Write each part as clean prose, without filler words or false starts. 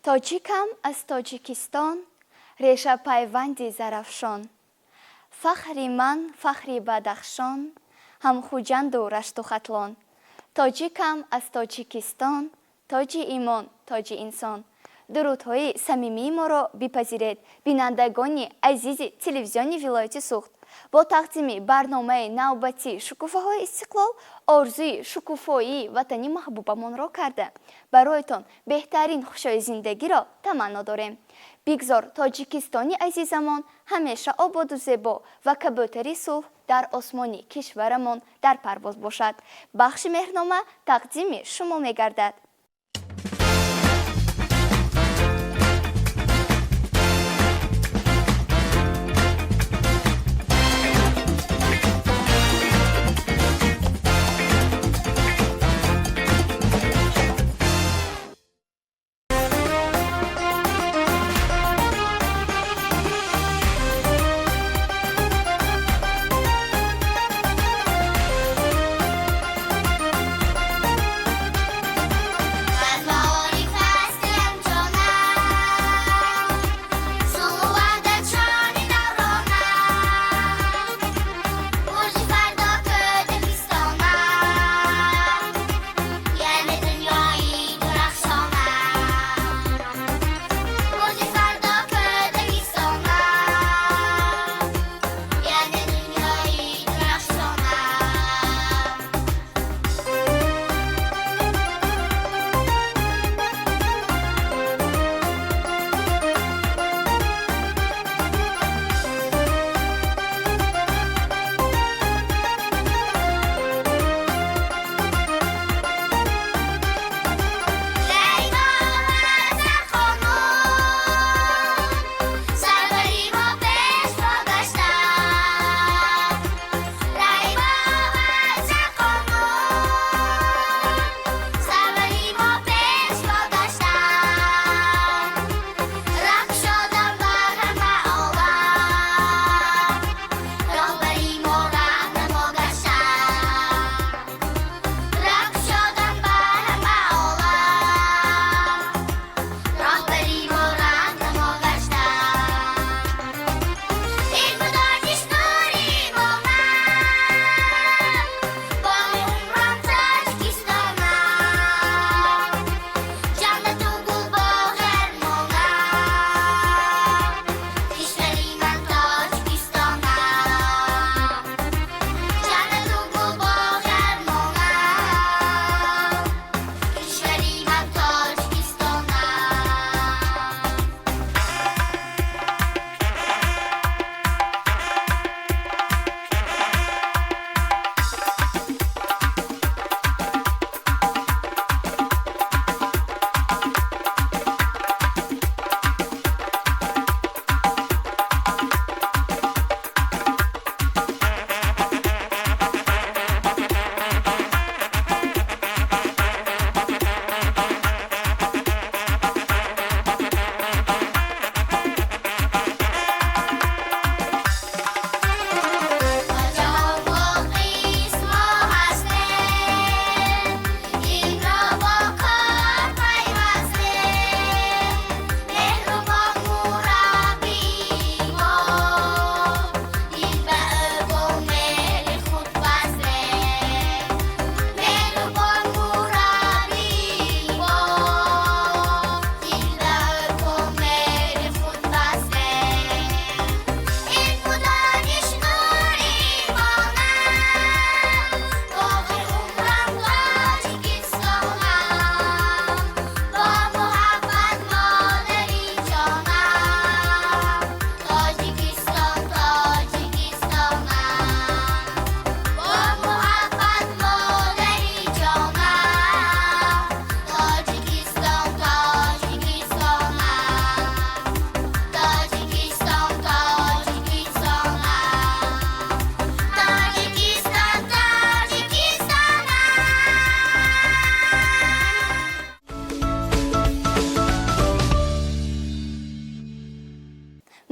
Тоҷикам аз Тоҷикистон, реша пайванди Зарафшон. Фахри ман, фахри Бадахшон, ҳам Хуҷанду Рашту Хатлон. Тоҷикам аз Тоҷикистон, тоҷи имон, тоҷи инсон. Дурудҳои самимии моро бипазиред, бинандагони азизи телевизиони вилояти Суғд. Бо тақдими барномаи навбатии «Шукуфаҳои истиқлол» орзуи шукуфоии ватани маҳбубамонро карда, бароятон беҳтарин хушҳои зиндагиро таманно дорем. Бигзор Тоҷикистони азизамон ҳамеша ободу зебо ва кабӯтари сулҳ дар осмони кишварамон дар парвоз бошад. Бахши «Меҳрнома» тақдими шумо мегардад.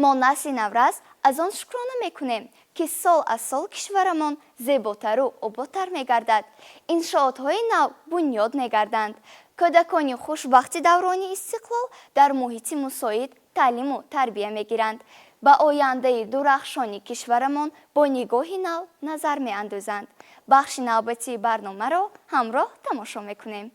Мо, насли наврас, аз он шукрона мекунем, ки сол аз сол кишварамон зеботару ободтар мегардад, иншоотҳои нав бунёд мегарданд. Кӯдакони хушбахти даврони истиқлол дар муҳити мусоид таълиму тарбия мегиранд, ба ояндаи дурахшони кишварамон бо нигоҳи нав назар меандозанд. Бахши навбатии барномаро ҳамроҳ тамошо мекунем.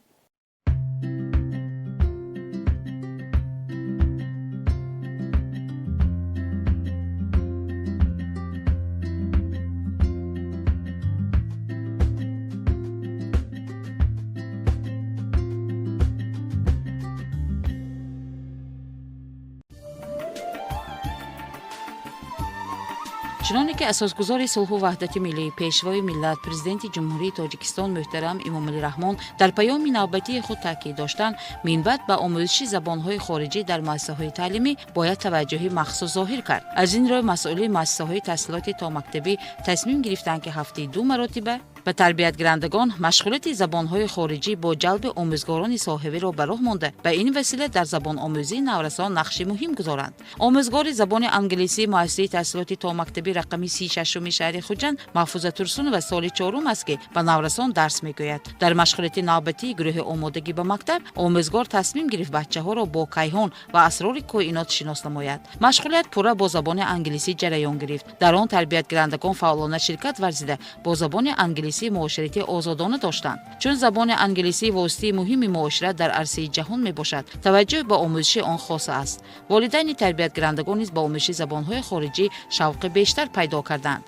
Чуноне ки асосгузори сулҳу ваҳдати миллӣ, Пешвои миллат, Президенти Ҷумҳурии Тоҷикистон муҳтарам Эмомалӣ Раҳмон дар паёми навбатии худ таъкид доштанд, минбаъд ба омӯзиши забонҳои хориҷӣ дар муассисаҳои таълимӣ бояд таваҷҷӯҳи махсус зоҳир кард. Аз ин рӯй масъулини муассисаҳои таҳсилоти томактабӣ тасмим гирифтанд, ки ҳафтаи ду маротиба ба тарбиятгирандагон машғулияти забонҳои хориҷӣ бо ҷалби омӯзгорони соҳавиро ба роҳ монда, ба ин васила дар забономӯзии наврасон нақши муҳим гузоранд. Омӯзгори забони англисӣ муассисаи таҳсилоти томактабӣ рақами 36-уми шаҳри Хуҷанд Маҳфуза Турсунова соли чорум аст, ки ба наврасон дарс мегӯяд. Дар машғулияти навбатии гурӯҳи омодагӣ ба мактаб омӯзгор тасмим гирифт бачаҳоро бо кайҳон ва асрори коинот шинос намояд. Машғулият пурра бо забони англисӣ ҷараён гирифт. Дар он тарбиятгирандагон фаъолона ширкат варзида, бо забони англисӣ муоширати озодона доштанд. Чун забони англисӣ воситаи муҳими муошират дар арсаи ҷаҳон мебошад, таваҷҷӯҳ ба омӯзиши он хоса аст. Волидайни тарбиятгирандагон низ ба омӯзиши забонҳои хориҷӣ шавқи бештар пайдо карданд.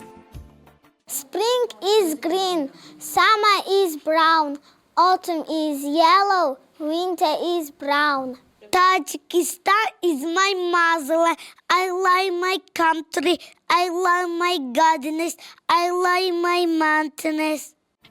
Spring is green, summer is brown, autumn is yellow, winter is brown. Tajikistan is my motherland. I like my country. I like my gardens. I like my mountains.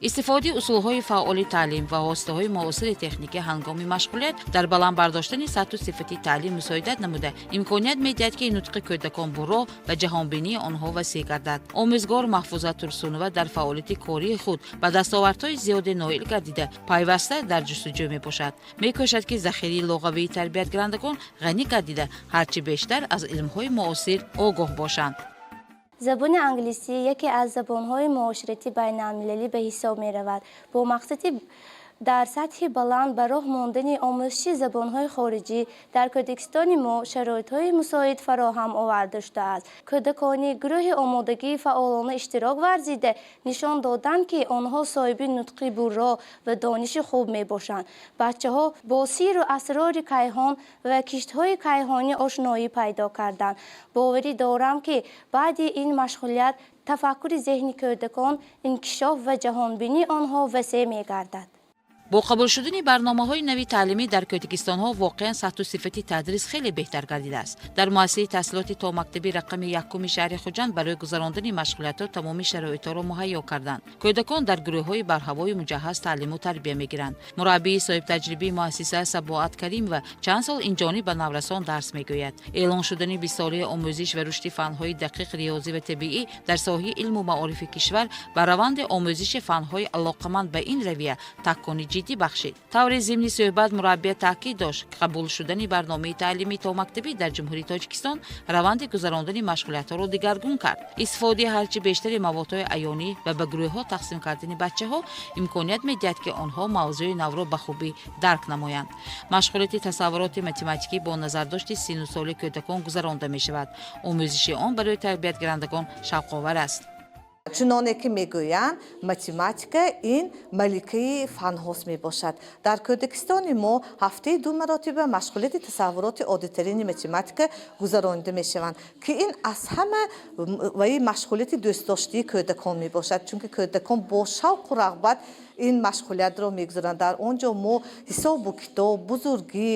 Истифодаи усулҳои фаъоли таълим ва воситаҳои муосири техникӣ ҳангоми машғулият дар баланд бардоштани сатҳу сифати таълим мусоидат намуда, имконият медиҳад, ки нутқи кӯдакон бурро ва ҷаҳонбинии онҳо васеъ гардад. Омӯзгор Маҳфуза Турсунова дар фаъолияти кории худ ба дастовардҳои зиёде ноил гардида, пайваста дар ҷустуҷӯ мебошад. Мекӯшад, ки захираи луғавии тарбиятгирандагон ғанӣ гардида, ҳарчи бештар аз илмҳои муосир огоҳ бошанд. Забони англисӣ яке аз забонҳои муоширати байналмилалӣ ба ҳисоб меравад. Бо мақсади дар сатҳи баланд ба роҳ мондани омӯзиши забонҳои хориҷӣ дар Кӯдакистони мо шароитҳои мусоид фароҳам оварда шудааст. Кӯдакони гурӯҳи омодагӣ фаъолона иштирок варзида, нишон доданд, ки онҳо соҳиби нутқи бурро ва дониши хуб мебошанд. Бачаҳо бо сирру асрори кайҳон ва киштҳои кайҳонӣ ошноӣ пайдо карданд. Боварӣ дорам, ки баъди ин машғулият тафаккури зеҳни кӯдакон инкишоф ва ҷаҳонбинии онҳо васеъ мегардад. Бо қабул шудани барномаҳои нави таълимӣ дар кӯдакистонҳо воқеан сатҳу сифати тадрис хеле беҳтар гардидааст. Дар муассисаи таҳсилоти томактабӣ рақами якуми шаҳри Хуҷанд барои гузарондани машғулиятҳо тамоми шароитҳоро муҳайё карданд. Кӯдакон дар гурӯҳҳои барҳавою муҷаҳҳаз таълиму тарбия мегиранд. Мураббии соҳибтаҷрибаи муассиса Сабоат Каримова чанд сол инҷониб ба наврасон дарс мегӯяд. Эълон шудани бистсолаи омӯзиш ва рушди фанҳои дақиқ, риёзӣ ва табиӣ дар соҳаи илму маорифи кишвар ба раванди омӯзиши фанҳои алоқаманд ба ин равия такони ҷиддӣ бахшид. Тавре зимни суҳбат мураббия таъкид дошт, қабул шудани барномаи таълимии томактабӣ дар Ҷумҳурии Тоҷикистон раванди гузарондани машғулиятҳоро дигаргун кард. Истифодаи ҳарчи бештари маводҳои аёнӣ ва ба гурӯҳҳо тақсим кардани бачаҳо имконият медиҳад, ки онҳо мавзӯи навро ба хубӣ дарк намоянд. Машғулияти тасаввуроти математикӣ бо назардошти синну соли кӯдакон гузаронда мешавад. Омӯзиши он барои тарбиятгирандагон шавқовар аст. Чуноне ки мегӯянд, математика ин маликаи фанҳост мебошад. Дар Кӯдакистони мо ҳафтаи ду маротиба машғулияти тасаввуроти оддитарини математика гузаронида мешаванд, ки ин аз ҳама ваи машғулияти дӯстдоштии кӯдакон мебошад, чунки кӯдакон бо шавқу рағбат ин машғулиятро мегузаронанд. Дар он ҷо мо ҳисобу китоб, бузургӣ,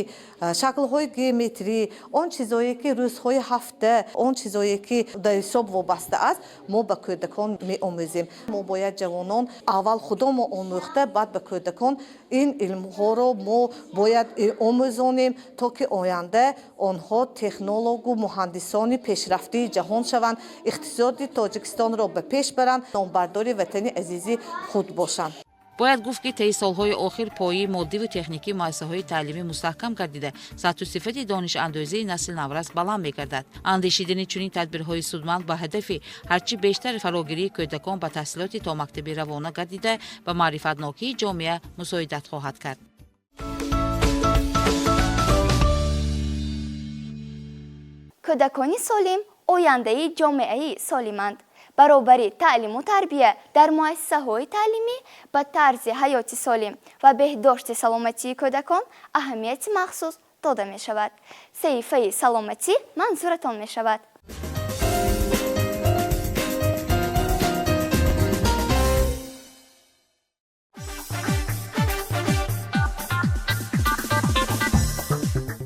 шаклҳои геометрӣ, он чизое ки рӯзҳои ҳафта, он чизое ки дар ҳисоб вобаста аст, мо ба кӯдакон меомӯзем. Мо бояд ҷавонон аввал худомо омӯхта, баъд ба кӯдакон ин илмҳоро мо бояд омӯзонем, то ки оянда онҳо технологу муҳандисони пешрафтаи ҷаҳон шаванд, иқтисоди Тоҷикистонро ба пеш баранд, номбардори ватани азизи худ бошанд. Бояд гуфт, ки таи солҳои охир пояи моддиву техникии муассисаҳои таълимӣ мустаҳкам гардида, сатҳу сифати донишандозии насли наврас баланд мегардад. Андешидани чунин тадбирҳои судманд ба ҳадафи ҳарчи бештар фарогирии кӯдакон ба таҳсилоти томактабӣ равона гардида, ба маърифатнокии ҷомеа мусоидат хоҳад кард. Кӯдакони солим ояндаи ҷомеаи солиманд. Баробари таълиму тарбия дар муассисаҳои таълимӣ ба тарзи ҳаёти солим ва беҳдошти саломатии кӯдакон аҳамияти махсус дода мешавад. Саҳифаи саломатӣ манзуратон мешавад.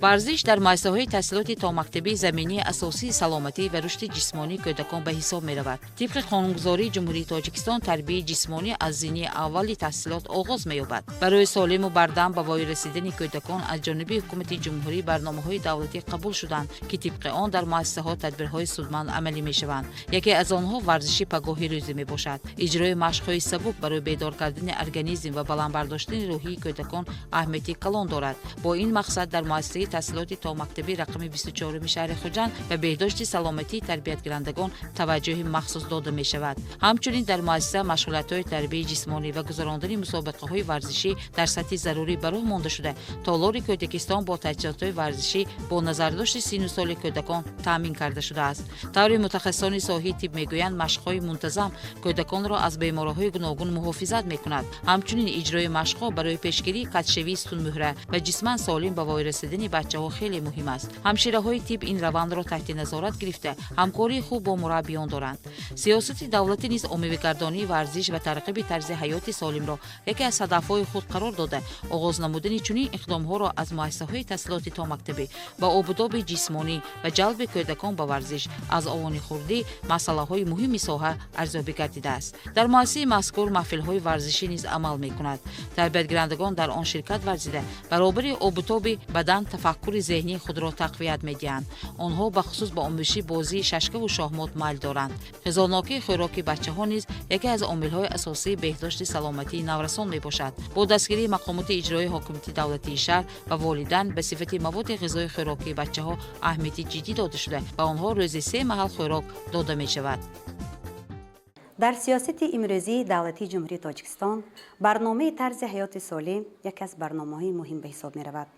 Варзиш дар муассисаҳои таҳсилоти томактабӣ заминаи асосии саломатӣ ва рушди ҷисмонии кӯдакон ба ҳисоб меравад. Тибқи қонунгузории Ҷумҳурии Тоҷикистон, тарбияи ҷисмонӣ аз зинаи аввали таҳсилот оғоз меёбад. Барои солиму бардам ба воя расидани кӯдакон аз ҷониби ҳукумати ҷумҳурӣ барномаҳои давлатӣ қабул шуданд, ки тибқи он дар муассисаҳо тадбирҳои судманд амалӣ мешаванд. Яке аз онҳо варзиши пагоҳи рӯзӣ мебошад. Иҷрои машқҳои сабук барои бедор кардани организм ва баланд бардоштани рӯҳии кӯдакон аҳамияти калон дорад. Бо ин мақсад дар муассисаи таҳсилоти томактабӣ рақами 24-уми шаҳри Хуҷанд ба беҳдошти саломатии тарбиятгирандагон таваҷҷӯҳи махсус дода мешавад. Ҳамчунин дар муассиса машғулиятҳои тарбияи ҷисмонӣ ва гузарондани мусобиқаҳои варзишӣ дар сатҳи зарурӣ ба роҳ монда шуда, толори кӯдакистон бо таҷҳизотҳои варзишӣ бо назардошти сину соли кӯдакон таъмин карда шудааст. Таври мутахассисони соҳаи тиб мегӯянд, машқҳои мунтазам кӯдаконро аз бемориҳои гуногун муҳофизат мекунад. Ҳамчунин иҷрои машқҳо барои пешгирии қатшавии сутунмуҳра ва ҷисман солим ба воя расидани бачаҳо хеле муҳим аст. Ҳамшираҳои тиб ин равандро таҳти назорат гирифта, ҳамкории хуб бо мураббиён доранд. Сиёсати давлатӣ низ оммавигардонии варзиш ва тарғиби тарзи ҳаёти солимро яке аз ҳадафҳои худ қарор дода, оғоз намудани чунин иқдомҳоро аз муассисаҳои таҳсилоти томактабӣ ба обудоби ҷисмонӣ ва ҷалби кӯдакон ба варзиш аз овони хурдӣ масъалаҳои муҳими соҳа арзёбӣ гардидааст. Дар муассисаи мазкур маҳфилҳои варзишӣ низ амал мекунад. Тарбиятгирандагон дар он ширкат варзида, баробари обутоби бадан тафаккури зеҳнии худро тақвият медиҳанд. Онҳо бахусус ба омӯзиши бозии шашкаву шоҳмот майл доранд. Ғизонокии хӯроки бачаҳо низ яке аз омилҳои асосии беҳдошти саломатии наврасон мебошад. Бо дастгирии мақомоти иҷроии ҳокимияти давлатии шаҳр ва волидан ба сифати маводи ғизои хӯрокии бачаҳо аҳамияти ҷиддӣ дода шуда, ба онҳо рӯзи се маҳал хӯрок дода мешавад. Дар сиёсати имрӯзии давлатии Ҷумҳурии Тоҷикистон барномаи тарзи ҳаёти солим яке аз барномаҳои муҳим ба ҳисоб меравад.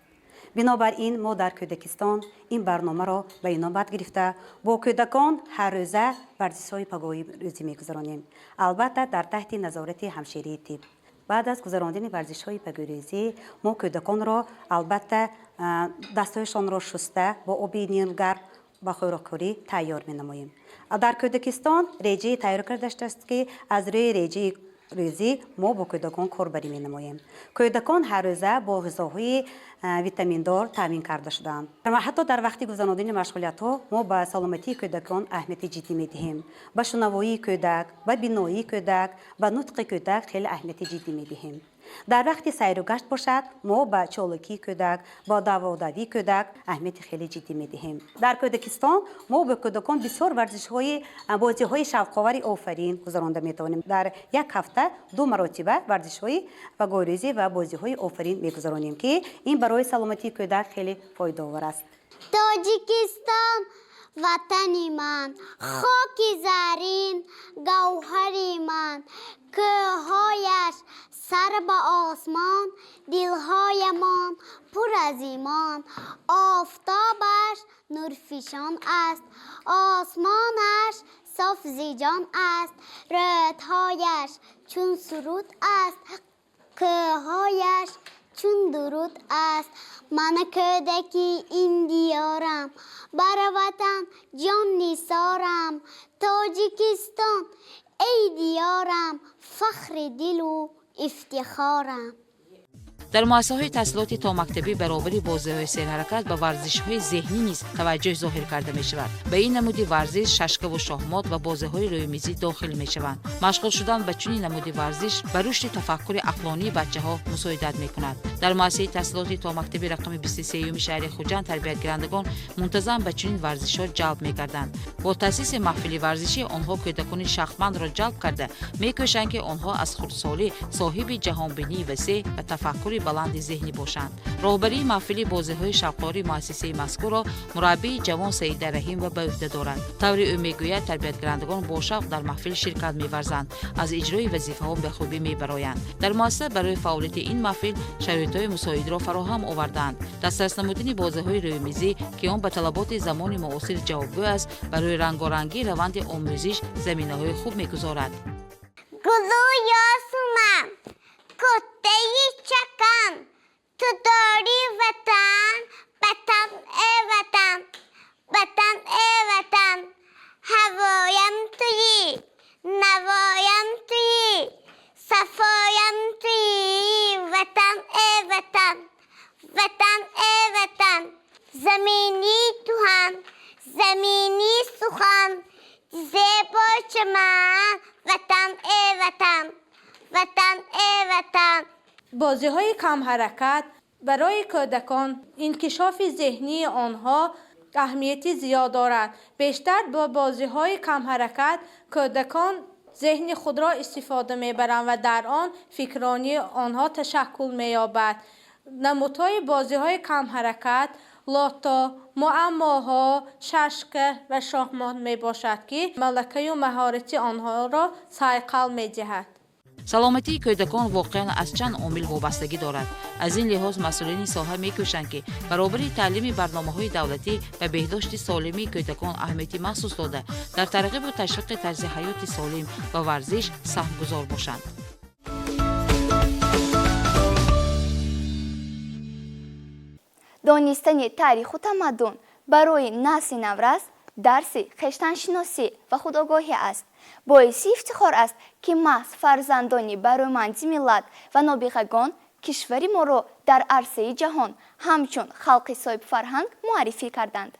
Бинобар ин мо дар кӯдакистон ин барномаро ба инобат гирифта, бо кӯдакон ҳар рӯза варзишҳои пагоҳии рӯзӣ мегузаронем, албатта дар таҳти назорати ҳамширии тиб. Баъд аз гузарондани варзишҳои пагоҳирӯзӣ мо кӯдаконро албатта дастҳояшонро шуста бо оби нимгарм ба хӯрокхӯрӣ тайёр менамоем. Дар кӯдакистон реҷаи тайёр карда шудааст, ки аз рӯи реҷаи рӯзӣ мо бо кӯдакон корбарӣ менамоем. Кӯдакон ҳар рӯза бо ғизоҳои витаминдор таъмин карда шудаанд. Ва ҳатто дар вақти гузарондани машғулиятҳо мо ба саломатии кӯдакон аҳамияти ҷиддӣ медиҳем. Ба шунавоии кӯдак, ба биноии кӯдак, ба нутқи кӯдак хеле аҳамияти ҷиддӣ медиҳем. Дар вақти сайру гашт бошад, мо ба чолокии кӯдак, ба даводавии кӯдак аҳамияти хеле ҷиддӣ медиҳем. Дар кӯдакистон мо ба кӯдакон бисёр варзишҳои бозиҳои шавқовари офарин гузаронда метавонем. Дар як ҳафта ду маротиба варзишҳои пагоҳирӯзӣ ва бозиҳои офарин мегузаронем, ки ин барои саломатии кӯдак хеле фоидаовар аст. Тоҷикистон ватани ман, хоки зарин гавҳари ман, кӯҳҳояш сар ба осмон, дилҳоямон пур аз имон, офтобаш нурфишон аст, осмонаш соф зиҷон аст, рӯдҳояш чун суруд аст, кӯҳҳояш чун дуруд аст. Ман кӯдаки ин диёрам, бар ватан ҷон нисорам, Тоҷикистон эй диёрам, фахри дилу ифтихорам. Дар муассисаҳои таҳсилоти томактабӣ баробари бозиҳои серҳаракат ба варзишҳои зеҳнӣ низ таваҷҷӯҳ зоҳир карда мешавад. Ба ин намуди варзиш шашкаву шоҳмот ва бозиҳои рӯймизӣ дохил мешаванд. Машғул шудан ба чунин намуди варзиш ба рушди тафаккури ақлонии бачаҳо мусоидат мекунад. Дар муассисаи таҳсилоти томактабӣ рақами 23-юми шаҳри Хуҷанд тарбиятгирандагон мунтазам ба чунин варзишҳо ҷалб мекарданд. Бо таъсиси маҳфили варзишӣ онҳо кӯдакони шахмандро ҷалб карда мекӯшанд, ки онҳо аз хурдсолӣ соҳиби ҷаҳонбинии васеъ ва тафаккури тасаввури баланди зеҳнӣ бошанд. Роҳбарии маҳфили бозиҳои шавқовари муассисаи мазкурро мураббии ҷавон Саида Раҳимова ба ӯҳда дорад. Тавре ӯ мегӯяд, тарбиятгирандагон бо шавқ дар маҳфил ширкат меварзанд, аз иҷрои вазифаҳо ба хубӣ мебароянд. Дар муассиса барои фаъолияти ин маҳфил шароитҳои мусоидро фароҳам овардаанд. Дастрас намудани бозиҳои рӯймизӣ, ки он ба талаботи замони муосир ҷавобгӯ аст, барои рангорангии раванди омӯзиш заминаҳои хуб мегузорад. Гулу ёсумам, кӯтаи чакан, ту дорӣ ватан, ватан э ватан, ватан э ватан, ҳавоям туӣ, навоям туӣ, сафоям туӣ, ватан э ватан, ватан э ватан, замини туҳан, замини сухан, зебо чаман, ватан э ватан, ватан э ватан. Бозиҳои камҳаракат барои кӯдакон инкишофи зеҳнии онҳо аҳамияти зиёд дорад. Бештар бо бозиҳои камҳаракат кӯдакон зеҳни худро истифода мебаранд ва дар он фикронии онҳо ташаккул меёбад. Намудҳои бозиҳои камҳаракат лото, муаммоҳо, шашка ва шоҳмот мебошад, ки малакаю маҳорати онҳоро сайқал медиҳад. Саломатии кӯдакон воқеан аз чанд омил вобастагӣ дорад. Аз ин лиҳоз масъулини соҳа мекӯшанд, ки баробари таълими барномаҳои давлатӣ ба беҳдошти солимии кӯдакон аҳамияти махсус дода, дар тарғибу ташвиқи тарзи ҳаёти солим ва варзиш саҳмгузор бошанд. Донистани таъриху тамаддун барои насли наврас дарси хештаншиносӣ ва худогоҳӣ аст. Боиси ифтихор аст, ки маҳз фарзандони барӯманди миллат ва нобиғагон кишвари моро дар арсаи ҷаҳон ҳамчун халқи соҳибфарҳанг муаррифӣ карданд.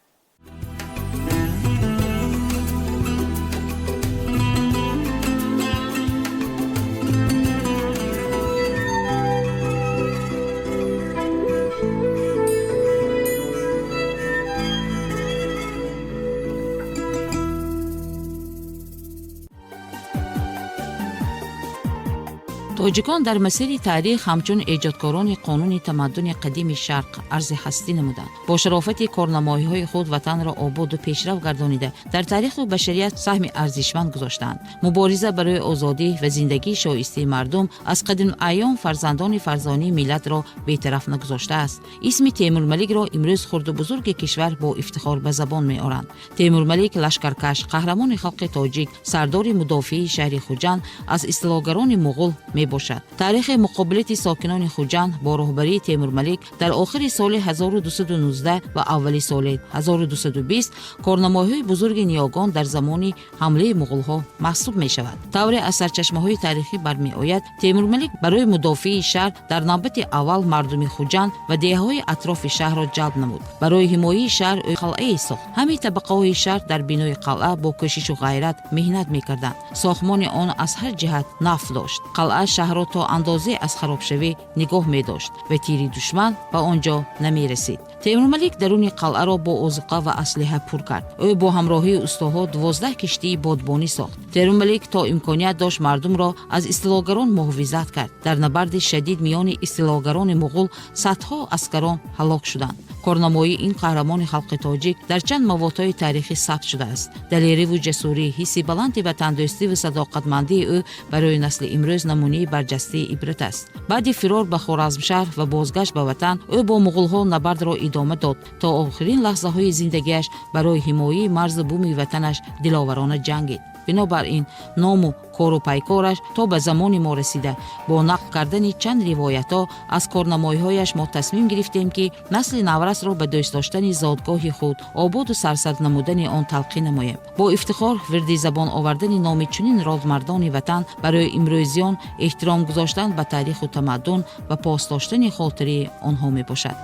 Тоҷикон дар масири таърих ҳамчун эҷодкорони қонуни тамаддуни қадими Шарқ арзи ҳастӣ намуданд. Бо шарофати корнамоиҳои худ ватанро ободу пешрав гардонида, дар таъриху башарият саҳми арзишманд гузоштаанд. Мубориза барои озодӣ ва зиндагии шоистаи мардум аз қадим айём фарзандони фарзонии миллатро бетараф нагузоштааст. Исми Темурмаликро имрӯз хурду бузурги кишвар бо ифтихор ба забон меоранд. Темурмалик лашкаркаш, қаҳрамони халқи тоҷик, сардори мудофиаи шаҳри Хуҷанд аз истилогарони муғул мебошад. Таърихи муқобилати сокинони Хуҷанд бо роҳбарии Темурмалик дар охири соли 1219 ва аввали соли 1220 корнамоиҳои бузурги ниёгон дар замони ҳамлаи муғулҳо маҳсуб мешавад. Тавре аз сарчашмаҳои таърихӣ бармеояд, Темурмалик барои мудофиаи шаҳр дар навбати аввал мардуми Хуҷанд ва деҳаҳои атрофи шаҳрро ҷалб намуд. Барои ҳимояи шаҳр ӯ қалъае сохт. Ҳамаи табақаҳои шаҳр дар бинои қалъа бо кӯшишу ғайрат меҳнат мекарданд. Сохтмони он аз ҳар ҷиҳат наф дошт. Қалъа шаҳрро то андозе аз харобшавӣ нигоҳ медошт ва тири душман ба он ҷо намерасид. Темурмалик даруни қалъаро бо озуқа ва аслиҳа пур кард. Ӯ бо ҳамроҳии устоҳо 12 киштии бодбонӣ сохт. Темурмалик то имконият дошт мардумро аз истилогарон муҳофизат кард. Дар набарди шадид миёни истилогарони муғул садҳо аскарон ҳалок шуданд. Корнамоии ин қаҳрамони халқи тоҷик дар чанд маводҳои таърихӣ сабт шудааст. Далериву ҷасурӣ, ҳисси баланди ватандӯстиву садоқатмандии ӯ барои насли имрӯз намунаи барҷастаи ибрат аст. Баъди фирор ба Хоразмшаҳр ва бозгашт ба ватан, ӯ бо муғулҳо набардро идома дод, то охирин лаҳзаҳои зиндагиаш барои ҳимояи марзу буми ватанаш диловарона ҷангид. Бинобар ин ному кору пайкораш то ба замони мо расида, бо нақл кардани чанд ривоятҳо аз корнамоиҳояш мо тасмим гирифтем, ки насли наврасро ба дӯст доштани зодгоҳи худ, ободу сарсабз намудани он талқин намоем. Бо ифтихор вирди забон овардани номи чунин родмардони ватан барои имрӯзиён эҳтиром гузоштан ба таъриху тамаддун ва пос доштани хотираи онҳо мебошад.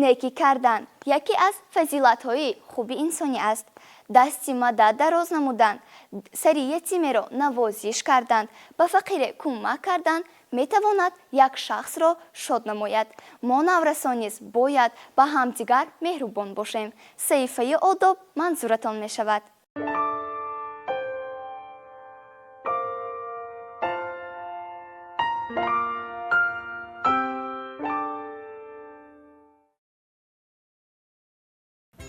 Некӣ кардан яке аз фазилатҳои хуби инсонӣ аст. Дасти мадад дароз намудан, сари ятимеро навозиш кардан, ба фақире кӯмак кардан Метавонад як шахсро шод намояд. Мо, наврасон, низ бояд ба ҳамдигар меҳрубон бошем. Саҳифаи одоб манзуратон мешавад.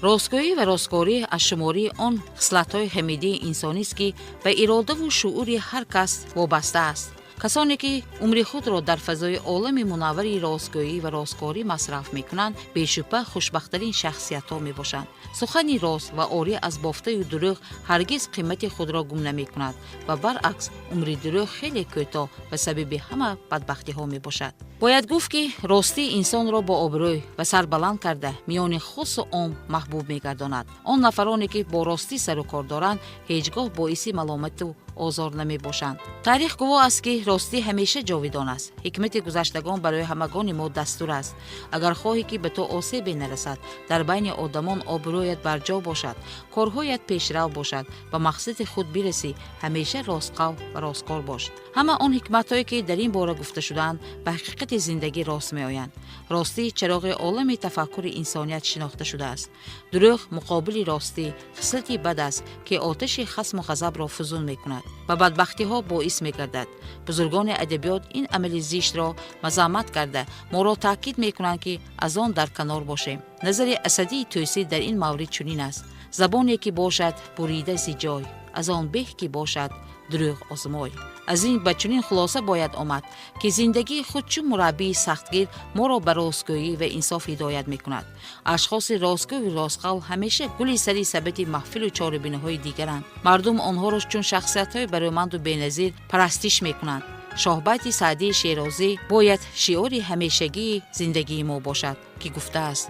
Ростгӯӣ ва росткорӣ аз шумории он хислатҳои ҳамидии инсонист, ки ба иродаву шуъури ҳар кас вобаста аст. Касоне ки умри худро дар фазои олами мунаввари ростгӯӣ ва росткорӣ масраф мекунанд, бешубҳа хушбахттарин шахсиятҳо мебошанд. Сухани рост ва орӣ аз бофтаю дурӯғ ҳаргиз қимати худро гум намекунад ва баръакс, умри дурӯғ хеле кӯтоҳ ва сабаби ҳама бадбахтиҳо мебошад. Бояд гуфт, ки ростӣ инсонро бо обрӯй ва сарбаланд карда, миёни хосу ом маҳбуб мегардонад. Он нафароне ки бо ростӣ сару кор доранд, ҳеҷ гоҳ боиси маломату озор намебошанд. Таърих гувоҳ аст, ки ростӣ ҳамеша ҷовидон аст. Ҳикмати гузаштагон барои ҳамагони мо дастур аст: агар хоҳӣ, ки ба ту осебе нарасад, дар байни одамон обрӯят барҷо бошад, корҳоят пешрав бошад, ба мақсади худ бирасӣ, ҳамеша ростқавл ва росткор бош. Ҳама он ҳикматҳое, ки дар ин бора гуфта шудаанд, ба ҳақиқати зиндагӣ рост меоянд. Ростӣ чароғи олами тафаккури инсоният шинохта шудааст. Дурӯғ муқобили ростӣ хислати бад аст, ки оташи хасму ғазабро фузун мекунад ва бадбахтиҳо боис мегардад. Бузургони адабиёт ин амали зиштро мазаммат карда, моро таъкид мекунанд, ки аз он дар канор бошем. Назари Асадии Тӯсӣ дар ин маврид чунин аст: «Забоне ки бошад бурида зи ҷой, аз он беҳ ки бошад дурӯғ озмой». Аз ин ба чунин хулоса бояд омад, ки зиндагии худ чун мураббии сахтгир моро ба ростгӯӣ ва инсоф ҳидоят мекунад. Ашхоси ростгӯю ростқавл ҳамеша гули сари сабати маҳфилу чорабиниҳои дигаранд. Мардум онҳоро чун шахсиятҳои бароманду беназир парастиш мекунанд. Шоҳбайти Саъдии Шерозӣ бояд шиори ҳамешагии зиндагии мо бошад, ки гуфтааст: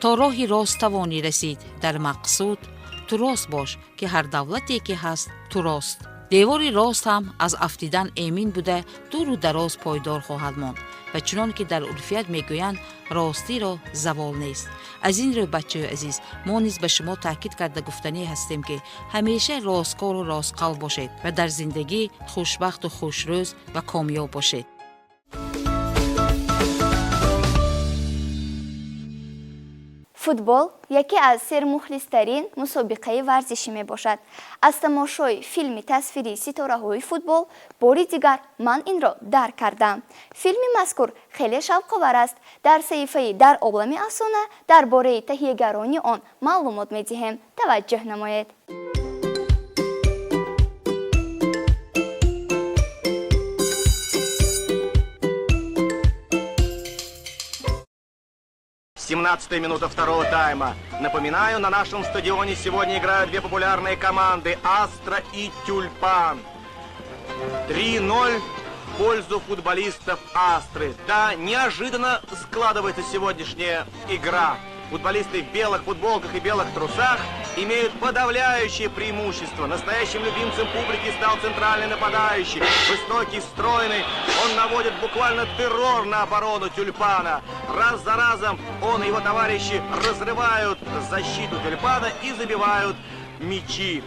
«То роҳи рост тавонӣ расид дар мақсуд, ту рост бош, ки ҳар давлате ки ҳаст, ту рост. Девори рост ҳам аз афтидан эмин буда, дуру дароз пойдор хоҳад монд». Ва чунон ки дар урфият мегӯянд, ростиро завол нест. Аз ин рӯ, бачаҳои азиз, мо низ ба шумо таъкид карда гуфтанӣ ҳастем, ки ҳамеша росткору ростқавл бошед ва дар зиндагӣ хушбахту хушрӯз ва комёб бошед. Футбол яке аз сермухлистарин мусобиқаи варзишӣ мебошад. Аз тамошои филми тасвирии «Ситораҳои футбол» бори дигар ман инро дарк кардам. Филми мазкур хеле шавқовар аст. Дар саҳифаи «Дар олами афсона» дар бораи таҳиягарони он маълумот медиҳем. Таваҷҷӯҳ намоед. 17-я минута второго тайма. Напоминаю, на нашем стадионе сегодня играют две популярные команды – «Астра» и «Тюльпан». 3-0 в пользу футболистов «Астры». Да, неожиданно складывается сегодняшняя игра. Футболисты в белых футболках и белых трусах имеют подавляющее преимущество. Настоящим любимцем публики стал центральный нападающий. Высокий, стройный. Он наводит буквально террор на оборону «Тюльпана». Раз за разом он и его товарищи разрывают защиту «Тюльпана» и забивают мячи.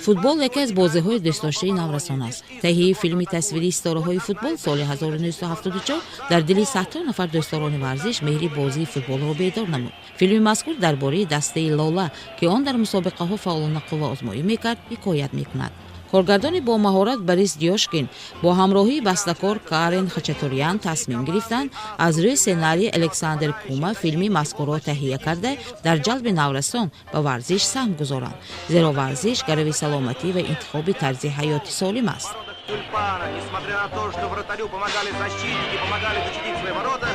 Футбол яке аз бозиҳои дӯстдоштаи наврасон аст. Таҳияи филми тасвирии «Ситораҳои футбол» соли 1974 дар дили садҳо нафар дӯстдорони варзиш меҳри бозии футболро бедор намуд. Филми мазкур дар бораи дастаи «Лола», ки он дар мусобиқаҳо фаъолона қувваозмоӣ мекард, ҳикоят мекунад. Коргардони бомаҳорат Борис Дёшкин бо ҳамроҳии бастакор Карен Хачатурян тасмим гирифтанд, аз рӯи сценарии Александр Кума филми мазкурро таҳия карда, дар ҷалби наврасон ба варзиш саҳм гузоранд, зеро варзиш гарави саломатӣ ва интихоби тарзи ҳаёти солим аст. «Тюльпана», несмотря на то, что вратарю помогали защитники, помогали защитить свои ворота,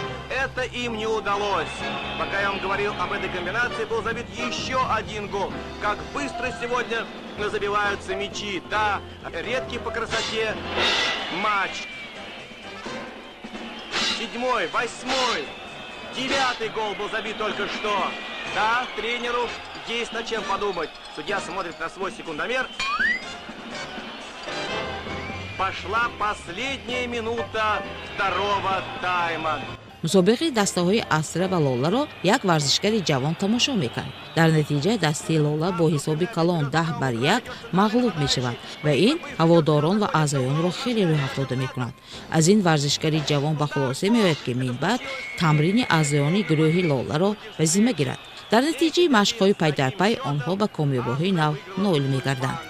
это им не удалось. Пока я вам говорил об этой комбинации, был забит еще один гол. Как быстро сегодня забиваются мячи. Да, редкий по красоте матч. Седьмой, восьмой, девятый гол был забит только что. Да, тренеру есть над чем подумать. Судья смотрит на свой секундомер. Пошла последняя минута второго тайма. Мусобиқаи дастаҳои Астра ва Лоларо як варзишгари ҷавон тамошо мекард. Дар натиҷа дастаи Лола бо ҳисоби калон 10-1 мағлуб мешавад ва ин ҳаводорон ва аъзоёнро хеле рӯҳафтода мекунад. Аз ин варзишгари ҷавон ба хулоса меояд, ки минбаъд тамрини аъзоёни гурӯҳи Лоларо ба зимма гирад. Дар натиҷаи машқҳои пайдарпай онҳо ба комёбиҳои нав ноил мегарданд.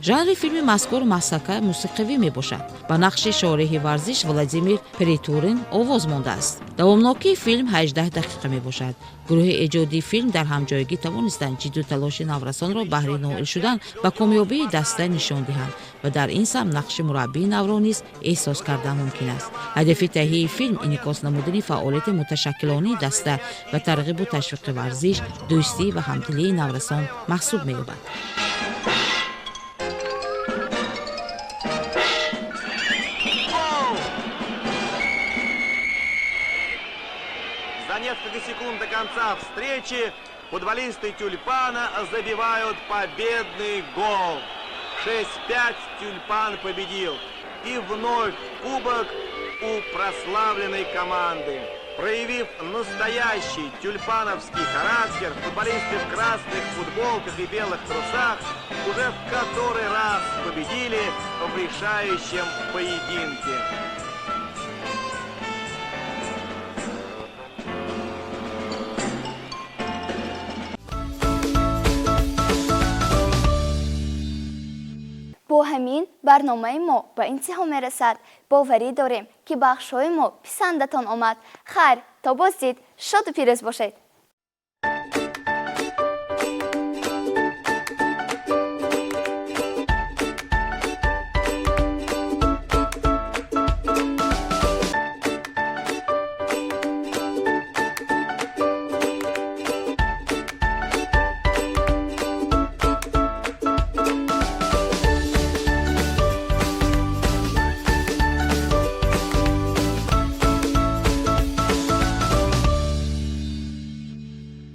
Жанри филми мазкур масхака мусиқавӣ мебошад. Ба нақши шореҳи варзиш Владимир Перетурин овоз мондааст. Давомнокии филм 18 дақиқа мебошад. Гурӯҳи эҷодии филм дар ҳамҷойгӣ тавонистанд ҷидду талоши наврасонро баҳри ноил шудан ба комёбии даста нишон диҳанд ва дар ин самт нақши мураббии навро низ эҳсос кардан мумкин аст. Ҳадафи таҳияи филм инъикос намудани фаъолияти муташаккилонаи даста ва тарғибу ташвиқи варзиш, дӯстӣ ва ҳамдилии наврасон маҳсуб меёбад. За несколько секунд до конца встречи футболисты «Тюльпана» забивают победный гол. 6-5 «Тюльпан» победил. И вновь кубок у прославленной команды. Проявив настоящий тюльпановский характер, футболисты в красных футболках и белых трусах уже в который раз победили в решающем поединке. Бо ҳамин барномаи мо ба интиҳо мерасад. Боварӣ дорем, ки бахшҳои мо писандатон омад. Хайр, то боздид, шоду пирӯз бошед.